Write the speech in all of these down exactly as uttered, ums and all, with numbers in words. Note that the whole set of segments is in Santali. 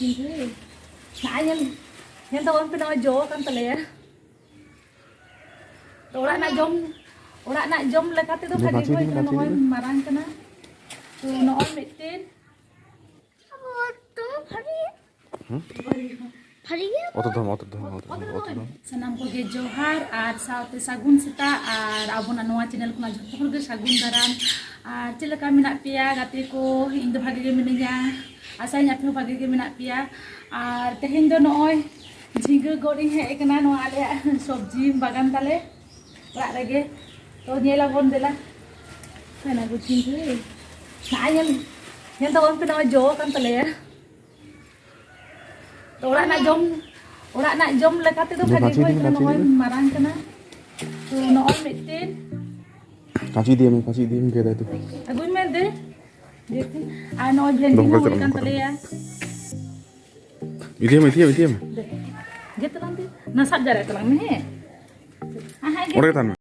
ᱱᱚᱜᱼᱚᱭ ᱧᱮᱞ, ᱧᱮᱞ ᱛᱟᱵᱚᱱ ᱯᱮ, ᱱᱚᱜᱼᱚᱭ ᱡᱚ ᱠᱟᱱ ᱛᱟᱞᱮᱭᱟ᱾ ᱛᱚ ᱚᱲᱟᱜ ᱨᱮᱱᱟᱜ ᱡᱚᱢ, ᱚᱲᱟᱜ ᱨᱮᱱᱟᱜ ᱡᱚᱢ ᱞᱮᱠᱟ ᱛᱮᱫᱚ ᱵᱷᱟᱜᱮ ᱜᱮ ᱦᱩᱭ ᱠᱟᱱᱟ᱾ ᱱᱚᱜᱼᱚᱭ ᱢᱟᱨᱟᱝ ᱠᱟᱱᱟ᱾ ᱛᱚ ᱱᱚᱜᱼᱚᱭ ᱢᱤᱫᱴᱮᱱ᱾ ᱦᱩᱸ? ᱚᱛ ᱫᱚᱢ, ᱚᱛ ᱫᱚᱢ, ᱚᱛ ᱫᱚᱢ, ᱚᱛ ᱫᱚᱢ᱾ ᱥᱟᱱᱟᱢ ᱠᱚᱜᱮ ᱡᱚᱦᱟᱨ ᱟᱨ ᱥᱟᱶᱛᱮ ᱥᱟᱹᱜᱩᱱ ᱥᱮᱛᱟᱜ, ᱟᱨ ᱟᱵᱚᱱᱟᱜ ᱱᱚᱣᱟ channel ᱠᱷᱚᱱᱟᱜ ᱡᱷᱚᱛᱚ ᱦᱚᱲ ᱜᱮ ᱥᱟᱹᱜᱩᱱ ᱫᱟᱨᱟᱢ᱾ ᱟᱨ ᱪᱮᱫ ᱞᱮᱠᱟ ᱢᱮᱱᱟᱜ ᱯᱮᱭᱟ ᱜᱟᱛᱮ ᱠᱚ? ᱤᱧ ᱫᱚ ᱵᱷᱟᱜᱮ ᱜᱮ ᱢᱤᱱᱟᱹᱧᱟ, ᱟᱥᱟᱭᱟᱹᱧ ᱟᱯᱮ ᱦᱚᱸ ᱵᱷᱟᱜᱮ ᱜᱮ ᱢᱮᱱᱟᱜ ᱯᱮᱭᱟ᱾ ᱟᱨ ᱛᱮᱦᱮᱧ ᱫᱚ ᱱᱚᱜᱼᱚᱭ ᱡᱷᱤᱸᱜᱟᱹ ᱜᱚᱫ ᱤᱧ ᱦᱮᱡ ᱟᱠᱟᱱᱟ ᱱᱚᱣᱟ ᱟᱞᱮᱭᱟᱜ ᱥᱚᱵᱽᱡᱤ ᱵᱟᱜᱟᱱ ᱛᱟᱞᱮ᱾ ᱚᱲᱟᱜ ᱨᱮᱜᱮ᱾ ᱛᱚ ᱧᱮᱞ ᱟᱵᱚᱱ ᱫᱮᱞᱟ᱾ ᱚᱠᱟᱭ ᱱᱟ ᱜᱚ ᱡᱷᱤᱸᱜᱟᱹ? ᱱᱚᱜᱼᱚᱭ ᱧᱮᱞ, ᱧᱮᱞ ᱛᱟᱵᱚᱱ ᱯᱮ, ᱱᱚᱜᱼᱚᱭ ᱡᱚ ᱠᱟᱱ ᱛᱟᱞᱮᱭᱟ᱾ ᱛᱚ ᱚᱲᱟᱜ ᱨᱮᱱᱟᱜ ᱡᱚᱢ, ᱚᱲᱟᱜ ᱨᱮᱱᱟᱜ ᱡᱚᱢ ᱞᱮᱠᱟ ᱛᱮᱫᱚ ᱫᱮ ᱵᱷᱟᱜᱮ ᱠᱟᱸᱪᱤ ᱜᱮ ᱦᱩᱭ ᱤᱫᱤ ᱢᱮ, ᱠᱟᱱᱟ᱾ ᱠᱟᱸᱪᱤ ᱱᱚᱜᱼᱚᱭ ᱤᱫᱤ ᱢᱮ᱾ ᱢᱟᱨᱟᱝ ᱠᱟᱱᱟ᱾ ᱛᱚ ᱱᱚᱜᱼᱚᱭ ᱢᱤᱫᱴᱮᱱ᱾ ᱠᱟᱸᱪᱤ ᱤᱫᱤᱭᱟᱢ, ᱠᱟᱸᱪᱤ ᱤᱫᱤᱭᱟᱢ, ᱜᱮᱫᱟᱭ ᱛᱚ᱾ ᱟᱹᱜᱩᱭ ᱢᱮ ᱫᱮ᱾ ᱜᱮᱫ ᱛᱤᱧ᱾ ᱟᱨ ᱱᱚᱜᱼᱚᱭ ᱵᱷᱮᱱᱰᱤ ᱫᱚᱦᱚ ᱦᱚᱸ ᱠᱟᱛᱮ ᱦᱩᱭ ᱠᱟᱱ ᱱᱚᱝᱠᱟ ᱛᱟᱞᱮᱭᱟ᱾ ᱤᱫᱤᱭᱟᱢ, ᱤᱫᱤᱭᱟᱢ, ᱤᱫᱤᱭᱟᱢ᱾ ᱫᱮ᱾ ᱜᱮᱫ ᱛᱟᱞᱟᱝ ᱫᱮ᱾ ᱱᱟ ᱥᱟᱵ ᱡᱟᱣᱨᱟᱭ ᱛᱟᱞᱟᱝ ᱢᱮ, ᱦᱮᱸ? ᱦᱮᱸ, ᱦᱮᱸ, ᱜᱮᱫ᱾ ᱚᱸᱰᱮ ᱜᱮ ᱛᱟᱦᱮᱱ ᱢᱮ᱾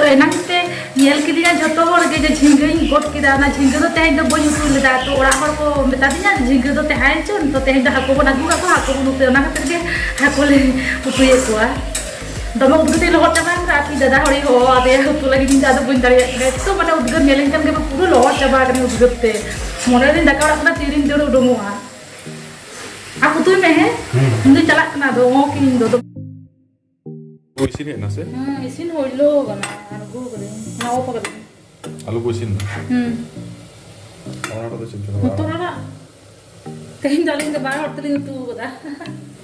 ᱛᱚ ᱮᱱᱟᱝ ᱛᱮ ᱧᱮᱞ ᱠᱤᱫᱤᱧᱟ ᱡᱷᱚᱛᱚ ᱦᱚᱲ ᱜᱮ ᱡᱮ ᱡᱷᱤᱸᱜᱟᱹᱧ ᱜᱚᱫ ᱠᱮᱫᱟ, ᱚᱱᱟ ᱡᱷᱤᱸᱜᱟᱹ ᱫᱚ ᱛᱮᱦᱮᱧ ᱫᱚ ᱵᱟᱹᱧ ᱩᱛᱩ ᱞᱮᱫᱟ᱾ ᱛᱚ ᱚᱲᱟᱜ ᱦᱚᱲ ᱠᱚ ᱢᱮᱛᱟ ᱫᱤᱧᱟ ᱡᱮ ᱡᱷᱤᱸᱜᱟᱹ ᱫᱚ ᱛᱟᱦᱮᱸ ᱦᱚᱪᱚᱱ, ᱛᱚ ᱛᱮᱦᱮᱧ ᱫᱚ ᱦᱟᱹᱠᱩ ᱵᱚᱱ ᱟᱹᱜᱩ ᱠᱟᱠᱚ, ᱦᱟᱹᱠᱩ ᱵᱚᱱ ᱩᱛᱩᱭᱟ, ᱚᱱᱟ ᱠᱷᱟᱹᱛᱤᱨ ᱜᱮ ᱦᱟᱹᱠᱩ ᱞᱮ ᱩᱛᱩᱭᱮᱫ ᱠᱚᱣᱟ᱾ ᱫᱚᱢᱮ ᱩᱫᱽᱜᱟᱹᱨ ᱛᱮ ᱞᱚᱦᱚᱫ ᱪᱟᱵᱟ ᱟᱠᱟᱱᱟ, ᱟᱨ ᱤᱧ ᱫᱟᱫᱟ ᱦᱚᱲᱤᱧ ᱦᱚᱦᱚ ᱟᱫᱮᱭᱟ ᱩᱛᱩ ᱞᱟᱹᱜᱤᱫ, ᱤᱧ ᱫᱚ ᱟᱫᱚ ᱵᱟᱹᱧ ᱫᱟᱲᱮᱭᱟᱜ ᱠᱟᱱᱟ᱾ ᱮᱛᱚ ᱢᱟᱱᱮ ᱩᱫᱽᱜᱟᱹᱨ ᱧᱮᱞᱤᱧ ᱠᱟᱱ ᱜᱮ ᱯᱩᱨᱟᱹ ᱞᱚᱦᱚᱫ ᱪᱟᱵᱟ ᱟᱠᱟᱱᱟ ᱩᱫᱽᱜᱟᱹᱨ ᱛᱮ᱾ ᱢᱚᱱᱮ ᱫᱤᱧ ᱫᱟᱠᱟ ᱚᱲᱟᱜ ᱠᱷᱚᱱᱟᱜ ᱛᱤᱨᱤᱧ ᱫᱟᱹᱲ ᱩᱰᱩᱝᱚᱜᱼᱟ᱾ ᱟᱢ ᱩᱛᱩᱭ ᱢᱮ, ᱦᱮᱸ? ᱦᱩᱸ᱾ ᱤᱧ ᱫᱚ ᱪᱟᱞᱟᱜ ᱠᱟᱱᱟ ᱟᱫᱚ, ᱚᱸ ᱠᱤ ᱤᱧ ᱫᱚ᱾ ᱤᱥᱤᱱ ᱦᱮᱡ ᱮᱱᱟ ᱥᱮ? ᱦᱩᱸ, ᱤᱥᱤᱱ ᱦᱩᱭᱞᱳ ᱠᱟᱱᱟ, ᱟᱬᱜᱚ ᱠᱟᱹᱫᱟᱹᱧ, ᱚᱱᱟ ᱚᱯᱷ ᱠᱟᱹᱫᱟᱹᱧ᱾ ᱟᱞᱩ ᱠᱚ ᱤᱥᱤᱱ ᱮᱱᱟ? ᱦᱩᱸ᱾ ᱚᱱᱟ ᱠᱚᱫᱚ ᱪᱮᱫ ᱞᱮᱠᱟ? ᱦᱚᱛᱚᱫ ᱟᱲᱟᱜ᱾ ᱛᱮᱦᱮᱧ ᱫᱚ ᱟᱹᱞᱤᱧ ᱫᱚ ᱵᱟᱨ ᱦᱚᱲ ᱛᱮᱞᱤᱧ ᱩᱛᱩ ᱠᱟᱫᱟ᱾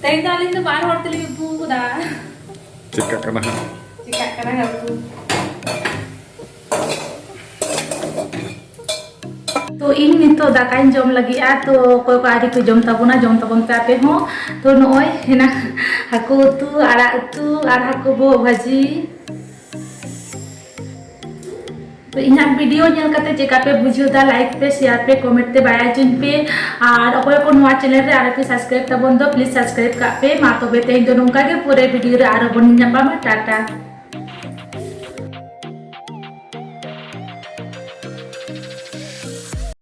ᱛᱮᱦᱮᱧ ᱫᱚ ᱟᱹᱞᱤᱧ ᱫᱚ ᱵᱟᱨ ᱦᱚᱲ ᱛᱮᱞᱤᱧ ᱩᱛᱩ ᱠᱟᱫᱟ᱾ ᱪᱮᱫ ᱠᱟᱜ ᱠᱟᱱᱟ ᱦᱟᱸᱜ? ᱪᱮᱠᱟᱜ ᱠᱟᱱᱟ ᱦᱟᱸᱜ ᱩᱛᱩ? ᱛᱚ ᱤᱧ ᱱᱤᱛᱚᱜ ᱫᱟᱠᱟᱧ ᱡᱚᱢ ᱞᱟᱹᱜᱤᱫᱼᱟ, ᱛᱚ ᱚᱠᱚᱭ ᱠᱚ ᱟᱹᱣᱨᱤ ᱠᱚ ᱡᱚᱢ ᱛᱟᱵᱚᱱᱟ, ᱡᱚᱢ ᱛᱟᱵᱚᱱ ᱯᱮ ᱟᱯᱮ ᱦᱚᱸ᱾ ᱛᱚ ᱱᱚᱜᱼᱚᱭ ᱦᱮᱱᱟᱜ ᱦᱟᱹᱠᱩ ᱩᱛᱩ, ᱟᱲᱟᱜ ᱩᱛᱩ ᱟᱨ ᱦᱟᱹᱠᱩ ᱵᱚᱦᱚᱜ ᱵᱷᱟᱹᱡᱤ᱾ ᱛᱚ ᱤᱧᱟᱹᱜ ᱵᱷᱤᱰᱤᱭᱳ ᱧᱮᱞ ᱠᱟᱛᱮ ᱪᱮᱠᱟ ᱯᱮ ᱵᱩᱡᱷᱟᱹᱣ ᱫᱟ, ᱞᱟᱭᱤᱠ ᱯᱮ, ᱥᱮᱭᱟᱨ ᱯᱮ, ᱠᱚᱢᱮᱱᱴ ᱛᱮ ᱵᱟᱲᱟᱭ ᱦᱚᱪᱚᱧ ᱯᱮ᱾ ᱟᱨ ᱚᱠᱚᱭ ᱠᱚ ᱱᱚᱣᱟ ᱪᱮᱱᱮᱞ ᱨᱮ ᱟᱹᱣᱨᱤ ᱯᱮ ᱥᱟᱵᱥᱠᱨᱟᱭᱤᱵ ᱛᱟᱵᱚᱱ ᱫᱚ, ᱯᱞᱤᱡ ᱥᱟᱵᱥᱠᱨᱟᱭᱤᱵ ᱠᱟᱜ ᱯᱮ᱾ ᱢᱟ ᱛᱚᱵᱮ ᱛᱮᱦᱮᱧ ᱫᱚ ᱱᱚᱝᱠᱟ ᱜᱮ, ᱯᱚᱨᱮ ᱵᱷᱤᱰᱤᱭᱳ ᱨᱮ ᱟᱨᱚ ᱵᱚᱱ ᱧᱟᱯᱟᱢᱟ᱾ ᱴᱟᱴᱟ᱾